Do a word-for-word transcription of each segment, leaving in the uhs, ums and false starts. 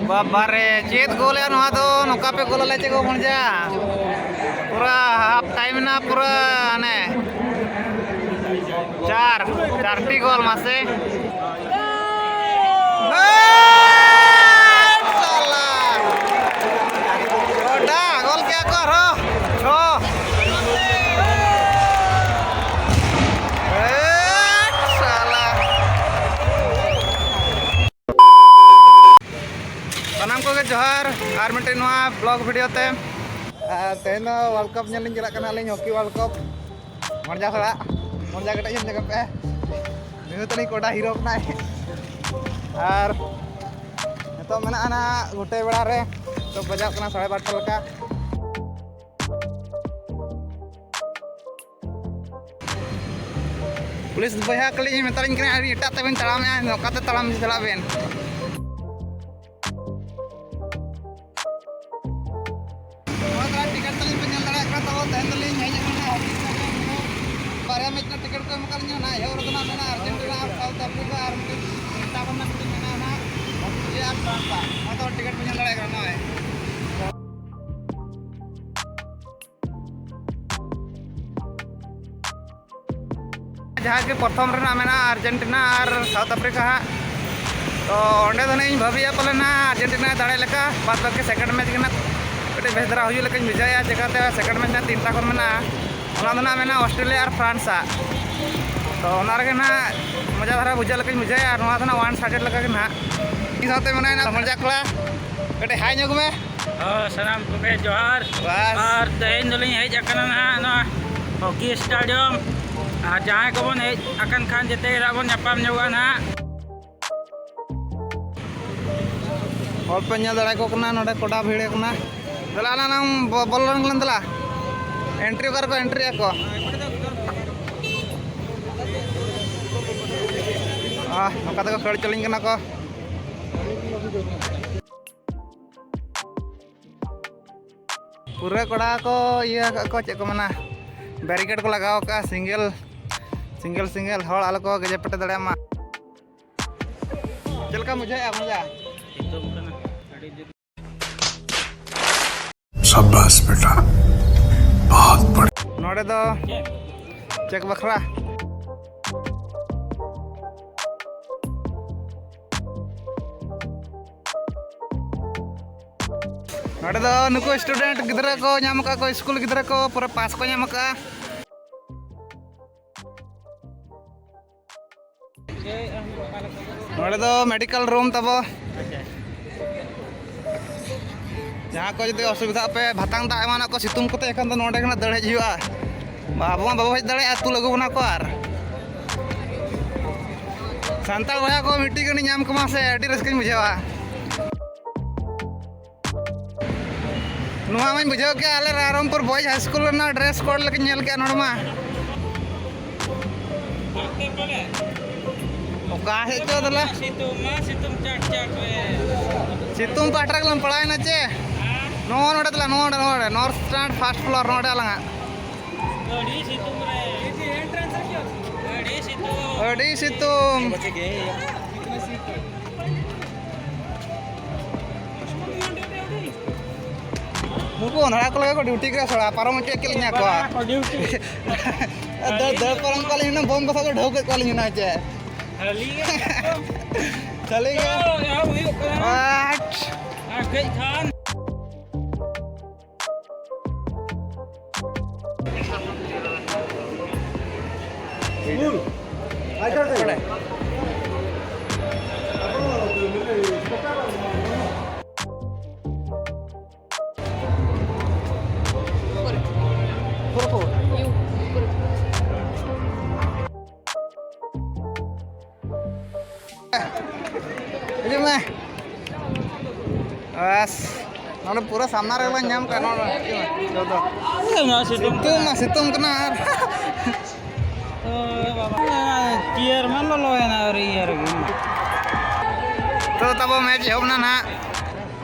ᱵᱟᱵᱟ ᱨᱮ, ᱪᱮᱫ ᱜᱳᱞ ᱭᱟ ᱱᱚᱣᱟ ᱫᱚ? ᱱᱚᱝᱠᱟ ᱯᱮ ᱜᱳᱞ ᱟᱞᱮ ᱪᱮᱫ ᱠᱚ ᱵᱚᱱᱡᱟ? ᱯᱩᱨᱟᱹ ᱦᱟᱯ ᱴᱟᱭᱤᱢ ᱮᱱᱟ, ᱯᱩᱨᱟᱹ ᱦᱟᱱᱮ ᱪᱟᱨ, ᱪᱟᱨᱴᱤ ᱜᱳᱞ ᱢᱟᱥᱮ᱾ ᱦᱮᱴ ᱥᱟᱞᱟ! ᱜᱚᱰᱟ ᱜᱳᱞ ᱠᱮᱜᱼᱟ ᱠᱚ ᱟᱨᱦᱚᱸ᱾ ᱪᱷᱚ᱾ ᱦᱮᱴ ᱥᱟᱞᱟ! ᱥᱟᱱᱟᱢ ᱠᱚᱜᱮ ᱡᱚᱦᱟᱨ, ᱟᱨ ᱢᱤᱫᱴᱮᱱ ᱱᱚᱣᱟ ᱵᱞᱚᱜ ᱵᱷᱤᱰᱤᱭᱳ ᱛᱮ᱾ ᱟᱨ ᱛᱮᱦᱮᱧ ᱫᱚ ᱣᱟᱨᱞᱰ ᱠᱟᱯ ᱧᱮᱞ ᱞᱤᱧ ᱪᱟᱞᱟᱜ ᱠᱟᱱᱟ ᱟᱹᱞᱤᱧ, ᱦᱚᱠᱤ ᱣᱟᱨᱞᱰ ᱠᱟᱯ᱾ ᱢᱚᱨᱡᱟ ᱥᱟᱞᱟᱜ, ᱢᱚᱨᱡᱟ ᱠᱟᱹᱴᱤᱡ ᱧᱮᱞ ᱧᱚᱜ ᱯᱮ᱾ ᱱᱩᱭ ᱛᱟᱹᱞᱤᱧ ᱠᱚᱰᱟ ᱦᱤᱨᱳ ᱠᱟᱱᱟᱭ᱾ ᱟᱨ ᱱᱤᱛᱚᱜ ᱢᱮᱱᱟᱜᱼᱟ ᱱᱟᱦᱟᱜ ᱜᱷᱩᱴᱟᱹ ᱵᱮᱲᱟ ᱨᱮ, ᱱᱤᱛᱚᱜ ᱵᱟᱡᱟᱣ ᱠᱟᱱᱟ ᱥᱟᱲᱮ ᱵᱟᱨᱚᱴᱟ ᱞᱮᱠᱟ᱾ ᱯᱩᱞᱤᱥ ᱵᱚᱭᱦᱟ ᱠᱚ ᱞᱤᱧ ᱢᱮᱛᱟᱞᱤᱧ ᱠᱟᱱᱟ, "ᱟᱹᱰᱤ ᱮᱴᱟᱜ ᱛᱮᱵᱮᱱ ᱛᱟᱲᱟᱢᱮᱜᱼᱟ, ᱱᱚᱝᱠᱟᱛᱮ ᱛᱟᱲᱟᱢ ᱪᱟᱞᱟᱜ ᱵᱮᱱ᱾" ᱱᱚᱣᱟ ᱫᱚ ᱴᱤᱠᱤᱴ ᱛᱟᱹᱞᱤᱧ ᱯᱮ ᱧᱮᱞ ᱫᱟᱲᱮᱭᱟᱜ ᱠᱟᱱᱟ, ᱛᱟᱵᱚ ᱛᱮᱦᱮᱧ ᱫᱚᱞᱤᱧ ᱦᱮᱡ ᱟᱠᱟᱱᱟ ᱦᱚᱠᱤ ᱥᱴᱮᱰᱤᱭᱟᱢ ᱨᱮ᱾ ᱵᱟᱨᱭᱟ ᱢᱮᱪ ᱨᱮᱱᱟᱜ ᱴᱤᱠᱤᱴ ᱠᱚ ᱮᱢ ᱟᱠᱟᱫ ᱞᱤᱧᱟ᱾ ᱱᱟᱦᱟᱜ ᱮᱦᱚᱵ ᱨᱮᱫᱚ ᱱᱟᱦᱟᱜ ᱢᱮᱱᱟᱜᱼᱟ ᱟᱨᱡᱮᱱᱴᱤᱱᱟ ᱟᱨ ᱥᱟᱣᱩᱛᱷ ᱟᱯᱷᱨᱤᱠᱟ, ᱟᱨ ᱢᱤᱫᱴᱤᱡ ᱥᱮᱛᱟᱜ ᱠᱷᱚᱱ ᱱᱟᱦᱟᱜ ᱢᱤᱫᱴᱤᱡ ᱢᱮᱱᱟᱜᱼᱟ ᱱᱟᱦᱟᱜ ᱤᱭᱟᱹ ᱟᱨ ᱯᱷᱨᱟᱱᱥ ᱟᱜ᱾ ᱱᱚᱣᱟ ᱫᱚ ᱴᱤᱠᱤᱴ ᱯᱮ ᱧᱮᱞ ᱫᱟᱲᱮᱭᱟᱜ ᱠᱟᱱᱟ ᱱᱚᱜᱼᱚᱭ᱾ ᱡᱟᱦᱟᱸ ᱜᱮ ᱯᱨᱚᱛᱷᱚᱢ ᱨᱮᱱᱟᱜ ᱢᱮᱱᱟᱜᱼᱟ ᱟᱨᱡᱮᱱᱴᱤᱱᱟ ᱟᱨ ᱥᱟᱣᱩᱛᱷ ᱟᱯᱷᱨᱤᱠᱟ ᱦᱟᱸᱜ, ᱛᱚ ᱚᱸᱰᱮ ᱫᱚ ᱱᱟᱜ ᱤᱧ ᱵᱷᱟᱹᱵᱤᱭᱟ ᱯᱟᱞᱮ ᱱᱟᱜ ᱟᱨᱡᱮᱱᱴᱤᱱᱟᱭ ᱫᱟᱲᱮ ᱞᱮᱠᱟ, ᱵᱟᱫ ᱵᱟᱹᱠᱤ ᱥᱮᱠᱮᱱᱰ ᱢᱮᱪ ᱜᱮ ᱱᱟᱜ ᱠᱟᱹᱴᱤᱡ ᱵᱮᱥ ᱫᱷᱟᱨᱟ ᱦᱩᱭᱩᱜ ᱞᱮᱠᱟᱧ ᱵᱩᱡᱷᱟᱹᱣᱮᱫᱼᱟ᱾ ᱪᱤᱠᱟᱹᱛᱮ ᱥᱮᱠᱮᱱᱰ ᱢᱮᱪ ᱱᱟᱜ ᱛᱤᱱᱴᱟ ᱠᱷᱚᱱ ᱢᱮᱱᱟᱜᱼᱟ, ᱚᱱᱟ ᱫᱚ ᱱᱟᱜ ᱢᱮᱱᱟᱜᱼᱟ ᱚᱥᱴᱨᱮᱞᱤᱭᱟ ᱟᱨ ᱯᱷᱨᱟᱱᱥ ᱟᱜ᱾ ᱛᱚ ᱚᱱᱟ ᱨᱮᱜᱮ ᱱᱟᱜ ᱢᱚᱡᱟ ᱫᱷᱟᱨᱟ ᱵᱩᱡᱷᱟᱹᱜ ᱞᱮᱠᱟᱧ ᱵᱩᱡᱷᱟᱹᱣᱮᱫᱼᱟ, ᱟᱨ ᱱᱚᱣᱟ ᱫᱚ ᱱᱟᱜ ᱚᱣᱟᱱ ᱥᱟᱭᱰᱮᱰ ᱞᱮᱠᱟ ᱜᱮ ᱱᱟᱜ᱾ ᱤᱧ ᱥᱟᱶᱛᱮ ᱢᱮᱱᱟᱭᱟ ᱱᱟᱜ ᱢᱚᱡᱟ ᱠᱚᱲᱟ, ᱠᱟᱹᱴᱤᱡ ᱦᱟᱭ ᱧᱚᱜ ᱢᱮ᱾ ᱦᱚᱸ, ᱥᱟᱱᱟᱢ ᱠᱚᱜᱮ ᱡᱚᱦᱟᱨ᱾ ᱵᱟᱥ᱾ ᱟᱨ ᱛᱮᱦᱮᱧ ᱫᱚᱞᱤᱧ ᱦᱮᱡ ᱟᱠᱟᱱᱟ ᱱᱟᱦᱟᱜ ᱱᱚᱣᱟ ᱦᱚᱠᱤ ᱥᱴᱮᱰᱤᱭᱟᱢ᱾ ᱟᱨ ᱡᱟᱦᱟᱸᱭ ᱠᱚᱵᱚᱱ ᱦᱮᱡ ᱟᱠᱟᱱ ᱠᱷᱟᱱ, ᱡᱮᱛᱮ ᱜᱮ ᱱᱟᱦᱟᱜ ᱵᱚᱱ ᱧᱟᱯᱟᱢ ᱧᱚᱜᱚᱜᱼᱟ ᱱᱟᱦᱟᱜ᱾ ᱦᱚᱲ ᱯᱮ ᱧᱮᱞ ᱫᱟᱲᱮᱭᱟᱠᱚ ᱠᱟᱱᱟ, ᱱᱚᱰᱮ ᱠᱚᱰᱟ ᱵᱷᱤᱲ ᱠᱟᱱᱟ᱾ ᱫᱮᱞᱟ, ᱟᱞᱟᱝ ᱵᱚ-, ᱵᱚᱞᱚ ᱞᱮᱱ ᱜᱮᱞᱟᱝ ᱫᱮᱞᱟ᱾ ᱮᱱᱴᱨᱤ ᱚᱠᱟ ᱨᱮᱠᱚ ᱮᱱᱴᱨᱤ ᱟᱠᱚ? ᱟᱦ, ᱱᱚᱝᱠᱟ ᱛᱮᱠᱚ ᱠᱷᱟᱹᱲ ᱪᱚᱞᱤᱧ ᱠᱟᱱᱟ ᱠᱚ᱾ ᱯᱩᱨᱟᱹ ᱠᱚᱲᱟ ᱠᱚ ᱤᱭᱟᱹ ᱟᱠᱟᱫ ᱠᱚ, ᱪᱮᱫ ᱠᱚ ᱢᱮᱱᱟ, ᱵᱮᱨᱤᱠᱮᱰ ᱠᱚ ᱞᱟᱜᱟᱣ ᱟᱠᱟᱫᱼᱟ, ᱥᱤᱝᱜᱮᱞ, ᱥᱤᱝᱜᱮᱞ, ᱥᱤᱝᱜᱮᱞ, ᱦᱚᱲ ᱟᱞᱚ ᱠᱚ ᱜᱮᱡᱮ ᱯᱮᱴᱮ ᱫᱟᱲᱮᱭᱟᱜ ᱢᱟ᱾ ᱪᱮᱫ ᱞᱮᱠᱟ ᱵᱩᱡᱷᱟᱹᱣᱮᱫᱼᱟ ᱢᱚᱡᱟ? ᱥᱟᱵᱟᱥ ᱵᱮᱴᱟ, ᱵᱚᱦᱩᱛ ᱵᱟᱲᱤᱭᱟ᱾ ᱱᱚᱰᱮ ᱫᱚ ᱪᱮᱠ ᱵᱟᱠᱷᱨᱟ᱾ ᱱᱚᱰᱮ ᱫᱚ ᱱᱩᱠᱩ ᱥᱴᱩᱰᱮᱱᱴ ᱜᱤᱫᱽᱨᱟᱹ ᱠᱚ ᱧᱟᱢ ᱟᱠᱟᱫ ᱠᱚ, ᱥᱠᱩᱞ ᱜᱤᱫᱽᱨᱟᱹ ᱠᱚ ᱯᱩᱨᱟᱹ ᱯᱟᱥ ᱠᱚ ᱧᱟᱢ ᱟᱠᱟᱫᱼᱟ᱾ ᱱᱚᱰᱮ ᱫᱚ ᱢᱮᱰᱤᱠᱮᱞ ᱨᱩᱢ ᱛᱟᱵᱚ᱾ ᱡᱟᱦᱟᱸ ᱠᱚ ᱡᱩᱫᱤ ᱚᱥᱩᱵᱤᱫᱷᱟᱜ ᱯᱮ, ᱵᱷᱟᱛᱟᱝ ᱫᱟᱜ ᱮᱢᱟᱱᱟᱜ ᱠᱚ ᱥᱤᱛᱩᱝ ᱠᱚᱛᱮ, ᱮᱱᱠᱷᱟᱱ ᱫᱚ ᱱᱚᱰᱮ ᱠᱷᱚᱱᱟᱜ ᱫᱟᱹᱲ ᱦᱮᱡ ᱦᱩᱭᱩᱜᱼᱟ᱾ ᱟᱵᱚ ᱢᱟ ᱵᱟᱵᱚ ᱦᱮᱡ ᱫᱟᱲᱮᱭᱟᱜᱼᱟ, ᱟᱹᱛᱩ ᱞᱟᱹᱜᱩ ᱵᱚᱱᱟ ᱠᱚ᱾ ᱟᱨ ᱥᱟᱱᱛᱟᱲ ᱵᱚᱭᱦᱟ ᱠᱚ ᱢᱤᱫᱴᱤᱡ ᱜᱟᱱᱤᱧ ᱧᱟᱢ ᱠᱚᱢᱟ ᱥᱮ, ᱟᱹᱰᱤ ᱨᱟᱹᱥᱠᱟᱹᱧ ᱵᱩᱡᱷᱟᱹᱣᱟ᱾ ᱱᱚᱣᱟ ᱢᱟᱧ ᱵᱩᱡᱷᱟᱹᱣ ᱠᱮᱜᱼᱟ, ᱟᱞᱮ ᱨᱟᱭᱨᱚᱝᱯᱩᱨ ᱵᱚᱭᱮᱡᱽ ᱦᱟᱭ ᱥᱠᱩᱞ ᱨᱮᱱᱟᱜ ᱰᱨᱮᱥ ᱠᱳᱰ ᱞᱮᱠᱟᱧ ᱧᱮᱞ ᱠᱮᱜᱼᱟ ᱱᱚᱰᱮ ᱢᱟ᱾ ᱚᱠᱟ ᱥᱮᱫ ᱪᱚ ᱫᱮᱞᱟ᱾ ᱥᱤᱛᱩᱝ ᱢᱟ ᱥᱤᱛᱩᱝ ᱪᱟᱴ ᱪᱟᱴ ᱨᱮ᱾ ᱥᱤᱛᱩᱝ ᱯᱟᱦᱴᱟ ᱨᱮᱜᱮ ᱞᱟᱝ ᱯᱟᱲᱟᱣᱮᱱᱟ ᱪᱮ? ᱱᱚᱜᱼᱚ ᱱᱚᱰᱮ ᱫᱮᱞᱟ, ᱱᱚᱰᱮ, ᱱᱚᱰᱮ, ᱱᱚᱨᱛᱷ ᱥᱴᱮᱱᱰ ᱯᱷᱟᱥᱴ ᱯᱷᱞᱳᱨ ᱱᱚᱰᱮ ᱟᱞᱟᱝᱟᱜ᱾ ᱟᱹᱰᱤ ᱥᱤᱛᱩᱝ ᱨᱮ᱾ ᱟᱹᱰᱤ ᱥᱤᱛᱩᱝ᱾ ᱟᱹᱰᱤ ᱥᱤᱛᱩᱝ᱾ ᱱᱩᱠᱩ ᱚᱱᱦᱟᱲᱟ ᱠᱚ ᱞᱮᱠᱟ ᱠᱚ ᱰᱤᱭᱩᱴᱤ ᱠᱮᱫᱟ ᱥᱟᱲᱟ, ᱯᱟᱨᱚᱢ ᱦᱚᱪᱚᱭᱮᱫ ᱠᱮᱫ ᱞᱤᱧᱟ ᱠᱚ᱾ ᱰᱤᱭᱩᱴᱤ᱾ ᱫᱟᱹᱲ, ᱫᱟᱹᱲ ᱯᱟᱨᱚᱢ ᱠᱚᱣᱟ ᱞᱤᱧ ᱦᱩᱱᱟᱹᱝ, ᱵᱳᱢ ᱠᱚ ᱥᱟᱵ ᱠᱚ ᱰᱷᱟᱹᱣ ᱠᱮᱫ ᱠᱚᱣᱟ ᱞᱤᱧ ᱦᱩᱱᱟᱹᱝ ᱪᱮ᱾ ᱠᱷᱟᱹᱞᱤ ᱜᱮ᱾ ᱠᱷᱟᱹᱞᱤ ᱜᱮ᱾ ᱛᱚ, ᱮᱦᱚᱵ ᱦᱩᱭᱩᱜ ᱠᱟᱱᱟ᱾ ᱟᱴ᱾ ᱟᱨ ᱠᱟᱹᱡ ᱠᱷᱟᱱ᱾ ᱦᱤᱡᱩᱜ ᱢᱮ᱾ ᱵᱟᱥ, ᱱᱚᱰᱮ ᱯᱩᱨᱟᱹ ᱥᱟᱢᱱᱟ ᱨᱮᱞᱟᱝ ᱧᱟᱢ ᱠᱟᱜ ᱱᱚᱰᱮ᱾ ᱱᱚᱣᱟ ᱥᱤᱛᱩᱝ ᱥᱤᱛᱩᱝ ᱢᱟ ᱥᱤᱛᱩᱝ ᱠᱟᱱᱟ ᱟᱨ ᱳᱭ ᱵᱟᱵᱟ, ᱪᱤᱭᱟᱨ ᱢᱟ ᱞᱚᱞᱚᱭᱮᱱᱟ ᱟᱹᱣᱨᱤ ᱤᱭᱟᱹ ᱨᱮᱜᱮ᱾ ᱛᱚ ᱛᱟᱵᱚ ᱢᱮᱪ ᱮᱦᱚᱵ ᱮᱱᱟ ᱱᱟᱦᱟᱜ᱾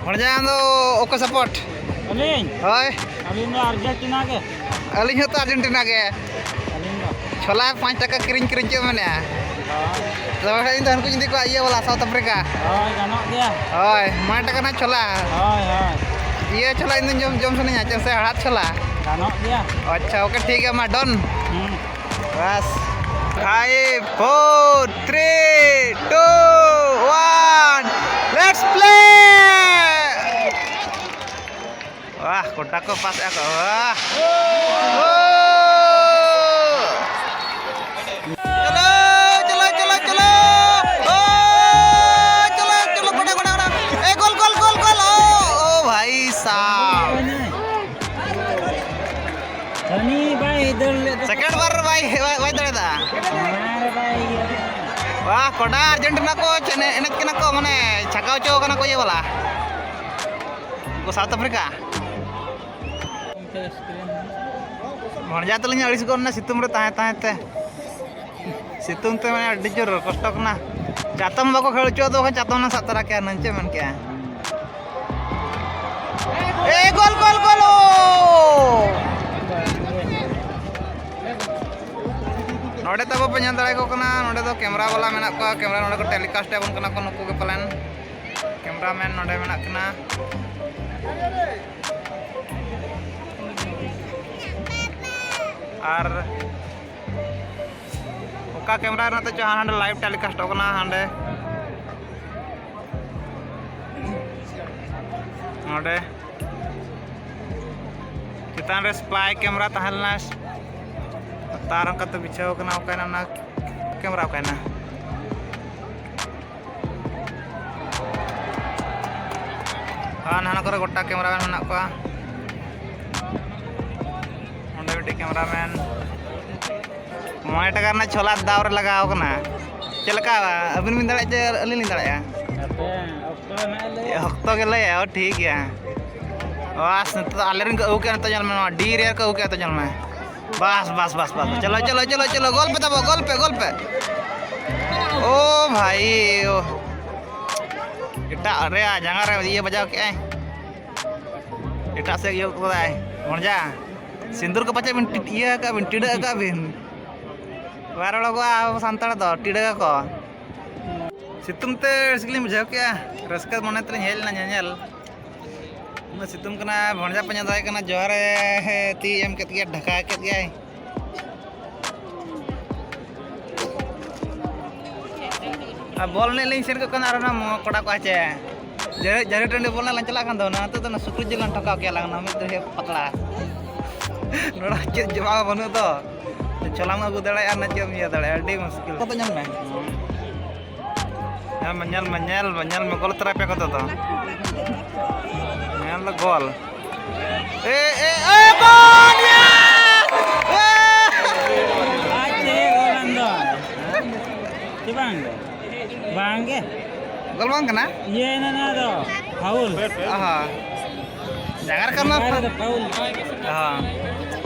ᱦᱚᱲᱡᱟᱝ ᱫᱚ ᱚᱠᱚᱭ ᱥᱟᱯᱳᱨᱴ? ᱟᱹᱞᱤᱧ? ᱦᱳᱭ᱾ ᱟᱹᱞᱤᱧ ᱫᱚ ᱟᱨᱡᱮᱱᱴᱤᱱᱟ ᱜᱮ᱾ ᱟᱹᱞᱤᱧ ᱦᱚᱸᱛᱚ ᱟᱨᱡᱮᱱᱴᱤᱱᱟ ᱜᱮ᱾ ᱟᱹᱞᱤᱧ ᱫᱚ᱾ ᱪᱷᱚᱞᱟ ᱯᱟᱸᱪ ᱴᱟᱠᱟ ᱠᱤᱨᱤᱧ ᱠᱤᱨᱤᱧ ᱪᱮᱫ ᱢᱮᱱᱮᱜᱼᱟ? ᱛᱚᱵᱮ ᱠᱷᱟᱱ ᱤᱧ ᱫᱚ ᱦᱟᱹᱱᱠᱩᱧ ᱤᱫᱤ ᱠᱚᱣᱟ ᱤᱭᱟᱹ ᱵᱟᱞᱟ, ᱥᱟᱣᱩᱛᱷ ᱟᱯᱷᱨᱤᱠᱟ᱾ ᱦᱳᱭ, ᱜᱟᱱᱚᱜ ᱜᱮᱭᱟ᱾ ᱦᱳᱭ, ᱢᱚᱬᱮ ᱴᱟᱠᱟ ᱨᱮᱱᱟᱜ ᱪᱷᱳᱞᱟ᱾ ᱦᱳᱭ, ᱦᱳᱭ᱾ ᱤᱭᱟᱹ ᱪᱷᱳᱞᱟ ᱤᱧ ᱫᱚᱧ ᱡᱚᱢ, ᱡᱚᱢ ᱥᱟᱱᱟᱧᱟ, ᱪᱮᱫ ᱥᱮ ᱦᱟᱲᱦᱟᱫ ᱪᱷᱳᱞᱟ᱾ ᱜᱟᱱᱚᱜ ᱜᱮᱭᱟ᱾ ᱟᱪᱪᱷᱟ, ᱳᱠᱮ, ᱴᱷᱤᱠ ᱜᱮᱭᱟ, ᱢᱟ, ᱰᱚᱱ᱾ ᱦᱩᱸ᱾ ᱵᱟᱥ᱾ Five, four, three, two, one, let's play! ᱵᱟᱦ, ᱜᱚᱴᱟ ᱠᱚ ᱯᱟᱥᱮᱜᱼᱟ ᱠᱚ᱾ ᱵᱟᱦ᱾ ᱳ! ᱪᱚᱞᱚ, ᱪᱚᱞᱚ, ᱪᱚᱞᱚ, ᱪᱚᱞᱚ᱾ ᱳ! ᱪᱚᱞᱚ, ᱪᱚᱞᱚ, ᱜᱚᱰᱟ, ᱜᱚᱰᱟ, ᱜᱚᱰᱟ᱾ ᱮ, ᱜᱳᱞ, ᱜᱳᱞ, ᱜᱳᱞ, ᱜᱳᱞ᱾ ᱳ, ᱳ, ᱵᱷᱟᱭ ᱥᱟᱵ᱾ ᱥᱟᱹᱱᱤ ᱵᱟᱭ ᱫᱟᱹᱲ ᱞᱮᱫ ᱫᱚ᱾ ᱥᱮᱠᱮᱱᱰ ᱵᱟᱨ ᱨᱮ ᱵᱟᱭ, ᱵᱟᱭ, ᱵᱟᱭ ᱫᱟᱲᱮᱭᱟᱫᱟ᱾ ᱚᱱᱟ ᱨᱮ ᱵᱟᱭ ᱤᱭᱟᱹ ᱞᱮᱫᱟ᱾ ᱵᱟᱦ, ᱠᱚᱰᱟ ᱟᱨᱡᱮᱱᱴᱤᱱᱟ ᱠᱚ ᱪᱮ-, ᱮᱱᱮᱡ ᱠᱟᱱᱟ ᱠᱚ, ᱢᱟᱱᱮ, ᱪᱷᱟᱠᱟᱣ ᱦᱚᱪᱚ ᱠᱟᱱᱟ ᱠᱚ ᱤᱭᱟᱹ ᱵᱟᱞᱟ᱾ ᱩᱱᱠᱩ ᱥᱟᱣᱩᱛᱷ ᱟᱯᱷᱨᱤᱠᱟ᱾ ᱵᱷᱚᱸᱡᱟ ᱛᱟᱹᱞᱤᱧ ᱟᱹᱲᱤᱥ ᱜᱚᱫ ᱮᱱᱟ ᱥᱤᱛᱩᱝ ᱨᱮ ᱛᱟᱦᱮᱸ ᱛᱟᱦᱮᱸ ᱛᱮ᱾ ᱥᱤᱛᱩᱝ ᱛᱮ ᱢᱟᱱᱮ ᱟᱹᱰᱤ ᱡᱳᱨ ᱠᱚᱥᱴᱚ ᱠᱟᱱᱟ᱾ ᱪᱟᱛᱚᱢ ᱵᱟᱠᱚ ᱠᱷᱮᱲ ᱦᱚᱪᱚ ᱟᱫᱚ ᱵᱟᱠᱷᱟᱱ ᱪᱟᱛᱚᱢ ᱞᱟᱝ ᱥᱟᱵ ᱛᱚᱨᱟ ᱠᱮᱭᱟ ᱦᱩᱱᱟᱹᱝ, ᱪᱮᱫ ᱢᱮᱱ ᱠᱮᱜᱼᱟ? ᱮ, ᱜᱳᱞ, ᱜᱳᱞ, ᱜᱳᱞ! ᱳ! ᱱᱚᱰᱮ ᱛᱟᱵᱚ ᱯᱮ ᱧᱮᱞ ᱫᱟᱲᱮᱭᱟᱠᱚ ᱠᱟᱱᱟ, ᱱᱚᱰᱮ ᱫᱚ ᱠᱮᱢᱨᱟ ᱵᱟᱞᱟ ᱢᱮᱱᱟᱜ ᱠᱚᱣᱟ, ᱠᱮᱢᱨᱟ ᱱᱚᱰᱮ ᱠᱚ ᱴᱮᱞᱤᱠᱟᱥᱴ ᱟᱵᱚᱱ ᱠᱟᱱᱟ ᱠᱚ ᱱᱩᱠᱩ ᱜᱮ ᱯᱟᱞᱮᱱ᱾ ᱠᱮᱢᱨᱟᱢᱮᱱ ᱱᱚᱰᱮ ᱢᱮᱱᱟᱜ ᱠᱤᱱᱟ᱾ ᱟᱨ ᱚᱠᱟ ᱠᱮᱢᱨᱟ ᱨᱮᱱᱟᱜ ᱛᱮᱪᱚ ᱦᱟᱸᱰᱮ ᱞᱟᱭᱤᱵᱷ ᱴᱮᱞᱤᱠᱟᱥᱴᱚᱜ ᱠᱟᱱᱟ, ᱦᱟᱸᱰᱮ ᱱᱚᱰᱮ ᱪᱮᱛᱟᱱ ᱨᱮ ᱥᱯᱟᱭ ᱠᱮᱢᱨᱟ ᱛᱟᱦᱮᱸ ᱞᱮᱱᱟ, ᱛᱟᱨ ᱚᱱᱠᱟᱛᱮ ᱵᱤᱪᱷᱟᱹᱣ ᱠᱟᱱᱟ, ᱚᱠᱟᱭᱮᱱᱟ ᱚᱱᱟ ᱠᱮᱢᱨᱟ, ᱚᱠᱟᱭᱮᱱᱟ? ᱟᱨ ᱦᱟᱱᱟ ᱠᱚᱨᱮ ᱜᱚᱴᱟ ᱠᱮᱢᱨᱟᱢᱮᱱ ᱢᱮᱱᱟᱜ ᱠᱚᱣᱟ᱾ ᱚᱸᱰᱮ ᱢᱤᱫᱴᱤᱡ ᱠᱮᱢᱨᱟᱢᱮᱱ ᱢᱚᱬᱮ ᱴᱟᱠᱟ ᱨᱮᱱᱟᱜ ᱪᱷᱳᱞᱟ ᱫᱟᱣ ᱨᱮ ᱞᱟᱜᱟᱣ ᱠᱟᱱᱟ᱾ ᱪᱮᱫ ᱞᱮᱠᱟ ᱟᱹᱵᱤᱱ ᱵᱤᱱ ᱫᱟᱲᱮᱭᱟᱜᱼᱟ ᱪᱮ ᱟᱹᱞᱤᱧ ᱞᱤᱧ ᱫᱟᱲᱮᱭᱟᱜᱼᱟ? ᱦᱟᱯᱮ, ᱚᱠᱛᱚ ᱦᱮᱱᱟᱜ ᱞᱮᱭᱟ᱾ ᱚᱠᱛᱚ ᱜᱮ ᱞᱟᱹᱭᱟ, ᱚ, ᱴᱷᱤᱠ ᱜᱮᱭᱟ᱾ ᱵᱟᱥ, ᱱᱤᱛᱚᱜ ᱫᱚ ᱟᱞᱮ ᱨᱮᱱ ᱠᱚ ᱟᱹᱜᱩ ᱠᱮᱜᱼᱟ, ᱱᱤᱛᱚᱜ ᱧᱮᱞ ᱢᱮ, ᱱᱚᱣᱟ ᱰᱤ ᱨᱮᱭᱟᱨ ᱠᱚ ᱟᱹᱜᱩ ᱠᱮᱜᱼᱟ, ᱱᱤᱛᱚᱜ ᱧᱮᱞ ᱢᱮ᱾ ᱵᱟᱥ, ᱵᱟᱥ, ᱵᱟᱥ, ᱵᱟᱥ᱾ ᱪᱚᱞᱚ, ᱪᱚᱞᱚ, ᱪᱚᱞᱚ, ᱪᱚᱞᱚ, ᱜᱳᱞ ᱯᱮ ᱛᱟᱵᱚ, ᱜᱳᱞ ᱯᱮ, ᱜᱳᱞ ᱯᱮ᱾ ᱳ ᱵᱷᱟᱭ, ᱳ᱾ ᱮᱴᱟᱜ ᱨᱮᱭᱟᱜ ᱡᱟᱸᱜᱟ ᱨᱮ ᱤᱭᱟᱹ ᱵᱟᱡᱟᱣ ᱠᱮᱜᱼᱟᱭ᱾ ᱮᱴᱟᱜ ᱥᱮᱫ ᱤᱭᱟᱹ ᱠᱟᱫᱟᱭ᱾ ᱢᱚᱡᱟ᱾ ᱥᱤᱸᱫᱩᱨ ᱠᱚ ᱯᱟᱪᱮᱫ ᱵᱤᱱ ᱴᱤ-, ᱤᱭᱟᱹ ᱟᱠᱟᱫ ᱵᱤᱱ, ᱴᱤᱰᱟᱹᱜ ᱟᱠᱟᱫ ᱵᱤᱱ᱾ ᱵᱟᱭ ᱨᱚᱲᱚᱜᱚᱜᱼᱟ ᱟᱵᱚ ᱥᱟᱱᱛᱟᱲ ᱫᱚ, ᱴᱤᱲᱟᱹᱜ ᱟᱠᱚ᱾ ᱥᱤᱛᱩᱝ ᱛᱮ ᱟᱹᱲᱤᱥ ᱜᱮᱞᱤᱧ ᱵᱩᱡᱷᱟᱹᱣ ᱠᱮᱜᱼᱟ, ᱨᱟᱹᱥᱠᱟᱹ ᱢᱚᱱᱮ ᱛᱮᱞᱤᱧ ᱦᱮᱡ ᱞᱮᱱᱟ ᱧᱮᱧᱮᱞ᱾ ᱩᱱᱟᱹᱜ ᱥᱤᱛᱩᱝ ᱠᱟᱱᱟ, ᱵᱷᱚᱸᱡᱟ ᱯᱮ ᱧᱮᱞ ᱫᱟᱲᱮᱭᱟᱜ ᱠᱟᱱᱟ, ᱡᱚᱦᱟᱨᱮ ᱛᱤ ᱮᱢ ᱠᱮᱫ ᱜᱮᱭᱟ, ᱰᱷᱟᱠᱟ ᱠᱮᱫ ᱜᱮᱭᱟᱭ᱾ ᱟᱨ ᱵᱚᱞ ᱮᱱᱮᱡ ᱞᱤᱧ ᱥᱮᱱ ᱠᱚᱜ ᱠᱟᱱᱟ, ᱟᱨ ᱚᱱᱟ ᱢᱚ-, ᱠᱚᱲᱟ ᱠᱚ ᱟᱪᱮ, ᱡᱟᱹᱨᱤ, ᱡᱟᱹᱨᱤ ᱴᱟᱺᱰᱤ ᱵᱚᱞ ᱮᱱᱮᱡ ᱞᱟᱝ ᱪᱟᱞᱟᱜ ᱠᱟᱱ ᱫᱚ, ᱚᱱᱟ ᱦᱚᱛᱮᱫ ᱫᱚ ᱚᱱᱟ ᱥᱩᱠᱨᱤ ᱡᱤᱞ ᱞᱟᱝ ᱴᱷᱚᱠᱟᱣ ᱠᱮᱭᱟ ᱞᱟᱝ, ᱚᱱᱟ ᱢᱤᱫ ᱫᱚ ᱦᱩᱭᱩᱜ ᱯᱟᱛᱲᱟ᱾ ᱱᱚᱰᱮ ᱪᱮᱫ ᱡᱚᱢᱟᱜ ᱦᱚᱸ ᱵᱟᱹᱱᱩᱜ ᱫᱚ, ᱪᱷᱚᱞᱟᱢ ᱟᱹᱜᱩ ᱫᱟᱲᱮᱭᱟᱜᱼᱟ, ᱚᱱᱟ ᱪᱮᱫ ᱮᱢ ᱤᱭᱟᱹ ᱫᱟᱲᱮᱭᱟᱜᱼᱟ, ᱟᱹᱰᱤ ᱢᱩᱥᱠᱤᱞ᱾ ᱠᱚᱫᱚ ᱧᱮᱞ ᱢᱮ᱾ ᱧᱮᱞ ᱢᱮ, ᱧᱮᱞ ᱢᱮ, ᱧᱮᱞ ᱢᱮ, ᱜᱚᱞ ᱛᱚᱨᱟᱭ ᱯᱮ ᱠᱚᱫᱚ ᱫᱚ᱾ ᱧᱮᱞ ᱫᱚ ᱜᱚᱞ᱾ ᱮ, ᱮ, ᱮ, ᱜᱚᱞ! ᱭᱟ! ᱮ! ᱟᱡ ᱛᱮ ᱜᱚᱞ ᱟᱱ ᱫᱚ᱾ ᱪᱮ ᱵᱟᱝ? ᱵᱟᱝ ᱜᱮ᱾ ᱜᱚᱞ ᱵᱟᱝ ᱠᱟᱱᱟ? ᱤᱭᱟᱹ ᱮᱱᱟ ᱱᱚᱣᱟ ᱫᱚ, ᱯᱷᱟᱩᱞ᱾ ᱟᱦᱟ᱾ ᱡᱟᱸᱜᱟ ᱨᱮ ᱠᱟᱱᱟ᱾ ᱵᱟᱭᱨᱮ ᱫᱚ ᱯᱷᱟᱩᱞ᱾ ᱟᱦᱟ᱾